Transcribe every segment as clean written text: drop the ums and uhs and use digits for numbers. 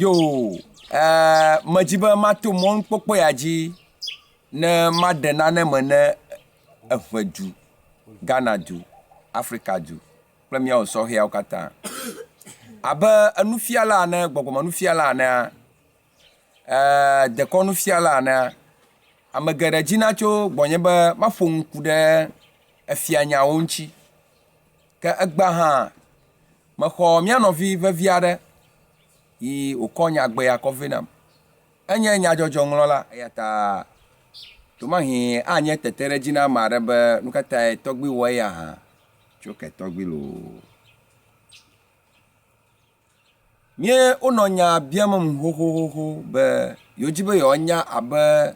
Yo, eh, medzi be mato mɔnukpɔkpɔ ya dzi ne maɖe nane me ne eʋe du, Ghana du, Afrika du kple míawo sɔhɛawo katã. Abe enufiala ene, gbɔgbɔmenufiala enea, eh, dekɔnufiala enea, ame geɖe dzina tso gbɔnye be maƒo nu ku ɖe efianyawo ŋuti. Ke egbea hã, mexɔ mía nɔvi vevi aɖe yi wòkɔ nyagbea kɔ vɛ nam. Enye nyadzɔdzɔŋlɔla eya ta ɖewomahi anye teteɖedzi na ame aɖe be nu ka tae tɔgbui wɔ eya hã tso ke tɔgbui loo. Mía wonɔ nya biamem xoxoxo be yewodzi be yewoanya abe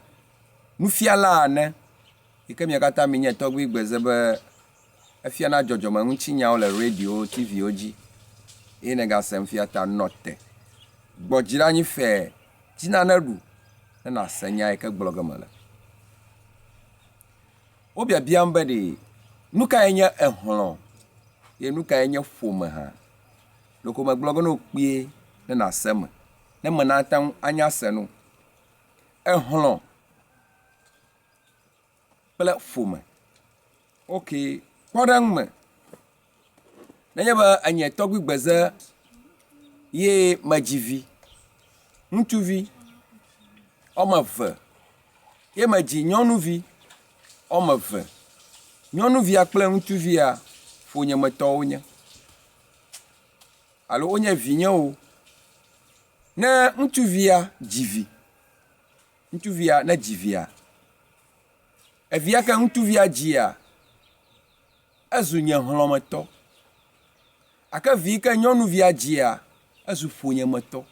nufiala ene yi ke mia katã mienye tɔgbui gbeze be efiana dzɔdzɔmeŋutinyawo le radiowo, TVwo dzi eye nègasem fia ta nɔ te. Gbɔ dzi ɖe anyi fɛɛ, dzi nane ɖu ne nàse nya yi ke gblɔ ge mele. Wobiabiam be ɖe nu kae nye exlɔ̃ ye nu kae nye ƒome hã. Ɖeko megblɔ ge na wò kpuie ne nàse eme ne eme nate ŋu anya se nu. Exlɔ̃ kple ƒome. Ok, kpɔɖeŋu me, nenye be enye tɔgbui gbeze ye medzi vi ŋutsuvi woame eve ye medzi nyɔnuvi woame eve. Nyɔnuvia kple ŋutsuvia ƒonyemetɔwo wonye alo wonye vinyewo. Ne ŋutsuvia dzi vi, ŋutsuvia nedzi via, evia ke ŋutsuvia dzia, ezu nye hlɔ̃metɔ. Gake vi yi ke nyɔnuvia dzia, ezu ƒonyemetɔ.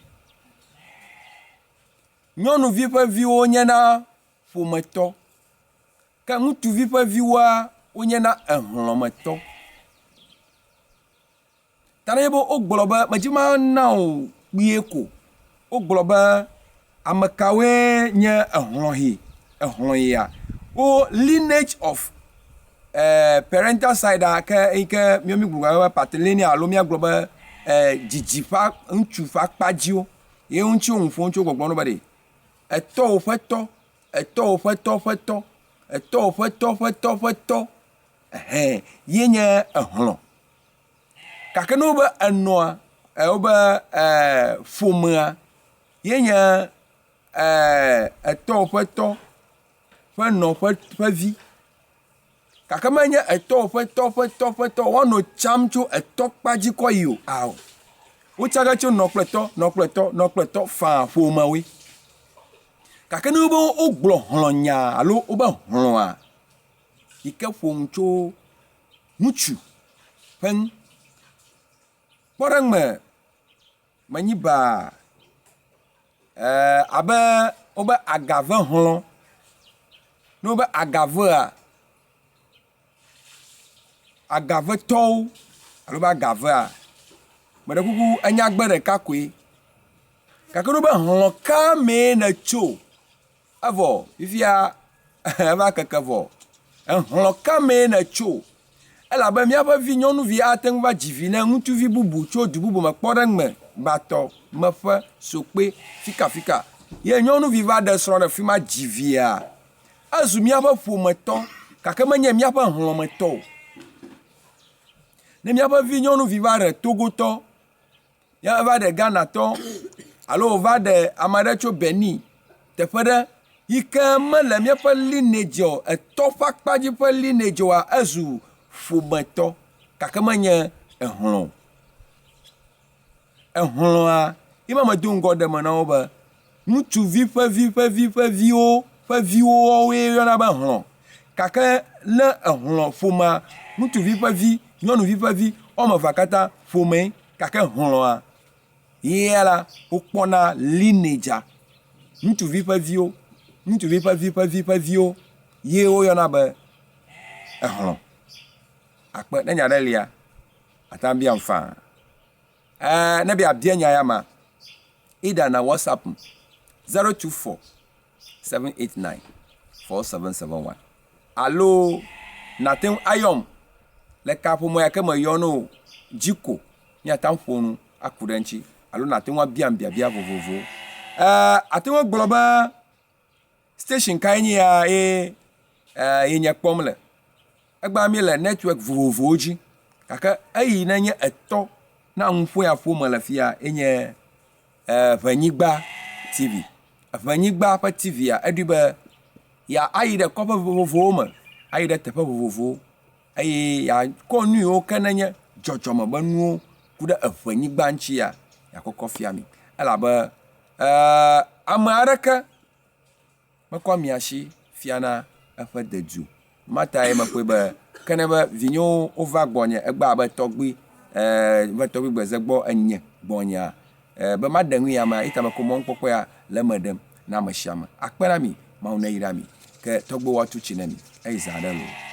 Nyɔnuvi ƒe viwo nyena ƒometɔ ke ŋutsuvi ƒe viwoa wonyena ehlɔ̃metɔ. Ta nenye be wogblɔ be medzi mana wò kpuie ko. Wogblɔ be ame kawoe nye ehlɔ̃ ehlɔ̃yia? Wo lineage of eh, parental side a ke eyi ke míawo mígblɔ be patrilineal alo míagblɔ be eh, dzidzi ƒe ŋutsu ƒe akpa dziwo ye ŋuti wo nu ƒom tso gbɔgblɔm be ɖe etɔwò ƒe tɔ, etɔwò ƒe tɔ ƒe tɔ, etɔwò ƒe tɔ ƒe tɔ ƒe tɔ Ɛhɛ̃, ye nye exlɔ̃. Gake ne wobe enɔa, wobe ƒomea, ye nye etɔwò ƒe tɔ ƒe nɔ ƒe vi. Gake menye etɔwò ƒe tɔ ƒe tɔ ƒe tɔ woanɔ tsam tso etɔ kpa dzi kɔ yi o, ao. Wotsa ge tso nɔ kple tɔ, nɔ kple tɔ, nɔ kple tɔ faa ƒomewoe. Gake ne wobe wogblɔ hlɔ̃nya alo wobe hlɔ̃a, yi ke ƒo nu tso ŋutsu ƒe ŋu. Kpɔɖeŋu me, menyi baa e abe wobe agave hlɔ̃. Ne wobe agavea, agavetɔwo alo be agavea, meɖe kuku enyagbe ɖeka koe. Gake ne wobe hlɔ̃ ka mee nètso? Evɔ fifia eva keke vɔ. Ehlɔ̃ ka mee nètso? Elabe míaƒe vi nyɔnuvi ate ŋu va dzi vi na ŋutsuvi bubu tso du bubu me kpɔɖeŋme, Batɔ, Meƒe, Sokpe, fikafika. Ye nyɔnuvi va ɖe srɔ̃ ɖe fi ma dzi via, ezu míaƒe ƒometɔ gake menye míaƒe hlɔ̃metɔ o. Ne míaƒe vi nyɔnuvi va ɖe Togotɔ, Ya eva ɖe Ghanatɔ alo wòva ɖe ame aɖe tso Benin teƒe ɖe yi ke mele míaƒe lineage o, etɔ ƒe akpa dzi ƒe lineage oa, ezu ƒometɔ gake menye exlɔ̃ o. Exlɔ̃a, ye ma medo ŋgɔ ɖe eme na wo be ŋutsuvi ƒe vi ƒe vi ƒe viwo ƒe viwo woawoe woyɔna be hlɔ̃. Gake ne exlɔ̃ ƒomea, ŋutsuvi ƒe vi, nyɔnuvi ƒe vi, woame evea katã ƒomee gake hlɔ̃a ya la, wokpɔna lineage ŋutsuvi ƒe viwo, ŋutsuvi ƒe vi ƒe vi ƒe viwo ye woyɔna be exlɔ̃. Akpe ne nya ɖe lia, ate ŋu abiam faa. Ɛɛ, ne be yeabia nya ya ma, either na WhatsApp 024 789 4771 alo nàte ŋu ayɔm le kaƒomɔ ya ke meyɔ na wò dzi ko míate ŋu aƒo nu aku ɖe eŋuti. alo nàte ŋu abiam biabia vovovowo. Ɛɛ, àte ŋu agblɔ be station kae nye ya ye ɛɛ ye nye kpɔm le. Egbea míele network vovovowo dzi gake eyi ne nye etɔ na nuƒo ya ƒom mele fia enye ɛɛ Ʋenyigba TV. Ʋenyigba ƒe TV-a eɖoe be yeayi ɖe kɔƒe vovovowo me, ayi ɖe teƒe vovovowo eye yeakɔ nu yiwo ke nenye dzɔdzɔme ƒe nuwo ku ɖe eŋenyigba ŋutia, yeakɔkɔ fia mi. Elabe ee ame aɖeke mekɔ miasi fiana eƒe dedu o. Ma tae mekpɔe be ke ne be vinyewo wova gbɔnye egbea abe tɔgbui ee be tɔgbui gbeze gbɔ enye gbɔnyea ee be maɖe nu ya mea, eyi ta mekɔ mɔnukpɔkpɔ ya le eme ɖem na ame sia ame. Akpe na mi, Mawu neyra mi. Ke tɔgbuiwo woatu tsi na mi eyi zã ɖe loo.